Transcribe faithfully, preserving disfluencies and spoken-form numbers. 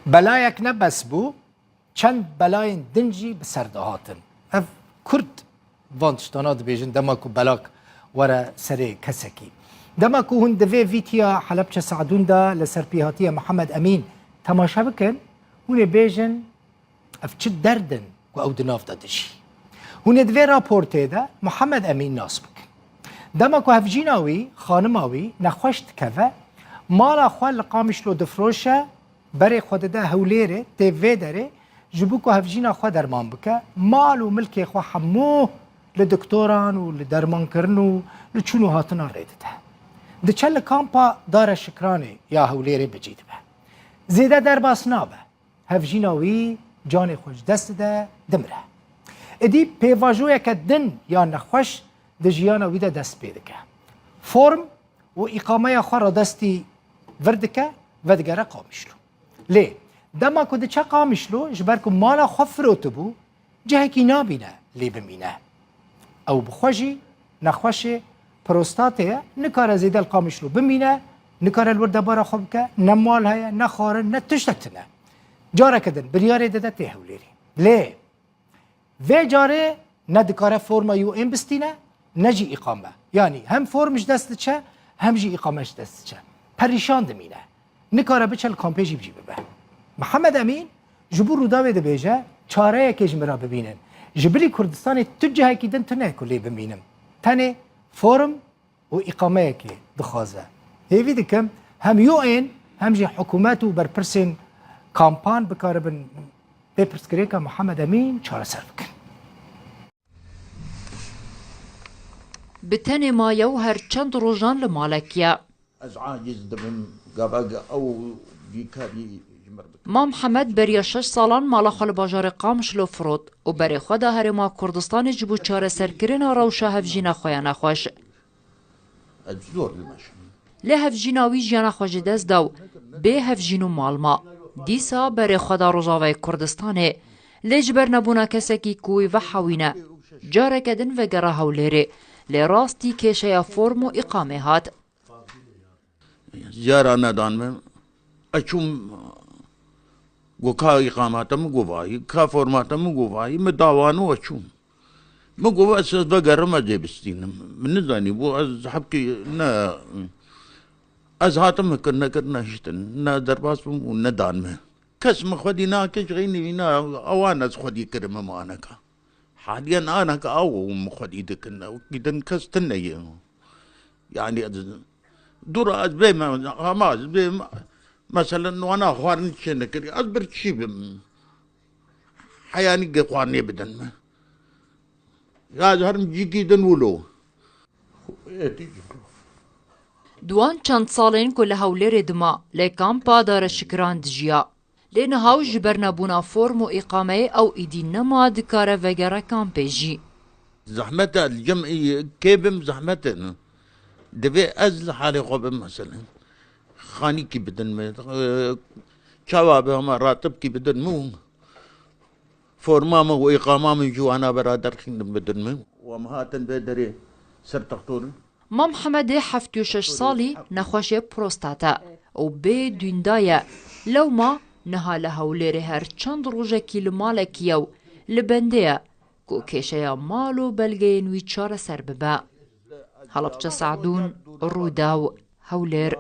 Belayek ne bes bû, çend belayên din jî bi ser dihatin. Ev kurd van tiştana dibêjin dema ku belak were serê kesekî. Dema ku hûn di vê vîtiya Helebçe Sadûn de li ser pêhatiya Mihemed Emîn temaşe bikin, hûn ê bêjin, ev çi derd in ku ew di nav de dijî. Hûn ê di vê raportê de Mihemed Emîn nas bikin. Dema ku hevjîna wî, xanima wî nexweş dikeve, mala xwe li Qamişlo difroşe, berê xwe dide Hewlêrê, tê vê derê, ji bo ku hevjîna xwe derman bike, mal û milkê xwe hemû li doktoran û li dermankirin û li çûn û hatinan rê dide. Diçe li kampa Dara Şikranê ya Hewlêrê bi cî dibe. Zêde derbas nabe. Hevjîna wî canê xwe ji dest dide, dimire. Êdî pêvajoyeke din ya nexweş di jiyana wî de dest pê dike. Form û îqameya xwe radestî vir dike, vedigere Qamişlo. Lê dema ku diçe Qamişlo, ji ber ku mala xwe firotibû, cihekî nabîne lê bimîne. Ew bi xwe jî nexweşê prostatê ye, nikare zêde li Qamişlo bimîne, nikare li wir debara xwe bike, ne mal heye, ne xwarin, ne tiştek tune. Careke din biryarê dide tê Hewlêrê. Lê vê carê ne dikare forma U N bistîne, ne jî îqame. Yanî hem form ji dest diçe, hem jî îqame ji dest diçe. Perîşan dimîne. Nikare biçe li kampê jî bi cî bibe. Mihemed Emîn ji bo Rûdawê dibêje, çareyekê ji min re bibînin. Ji bilî Kurdistanê tu cihekî din tune ku lê bimînim. Tenê form û îqameyekê dixwaze. Hêvî dikim hem U N hem jî hikûmet û berpirsên kampan bikaribin vê pirsgirêka Mihemed Emîn çareser bikin. Bi tenê maye û her çend rojan li malek ye. Ez aciz dibim, gava ew vî karî ji min re bikin. Mam Hemed beriya şeş salan mala xwe li bajarê Qamişlo firot û berê xwe da herêma Kurdistanê ji bo çareserkirina rewşa hevjîna xwe ya nexweş. Ez zor dimeşim. Lê hevjîna wî jiyana xwe ji dest da û bê hevjîn û mal ma. Dîsa berê xwe da Rojavayê Kurdistanê. Lê ji ber nebûna kesekî ku wî vehewîne, careke din vegera Hewlêrê. Lê rastî kêşeya form û îqamê hat. Ziyara nedan min. Ez çûm, got ka îqamata min got vayî, ka formata min got vayî, min dawano ez çûm. Min got ez vegerim ez ê bistînim. Min nizanî bû ez hebkî ne, ez hatim min kir nekir nehiştin. Ne derbas bûm û nedan min. Kes min xwedî nake ji xeynî ne ewan ez xwedî kirime maneka. Haliyen aneka ew min xwedî dikin. Ew kî din kes tune ye. Yani ez dûr ez bê me, ama ez bê me, meselen wana xwarin çê nekir. Ez bir çî bim. Heyanî ge xwarinê bidin me. Ya ez herim cîkî din wilo. Di wan çend salên ku li Hewlêrê dima, lê kampa Dara Şikiran dijiya. Lê niha û ji ber nebûna form û îqameyê ew îdî nema dikare vegere kampê jî. Zehmet e, li cem kê bim zehmet e. Divê ez li halê xwe bim meselen. Xanîkî bidin min, e, çawa be hema ratibkî bidin min û forma min û îqama min ji wana bera derxînin bidin min. Û em hatin vê derê ser textor. Mam Hemedê heftê û şeş salî nexweşê prostate û bê dûnda ye. Lewma niha li Hewlêrê her çend rojekî li malekî ye û li bendê ye ku kêşeya mal û belgeyên wî çareser bibe. Helebçe Sadûn, Rûdaw, Hewlêr.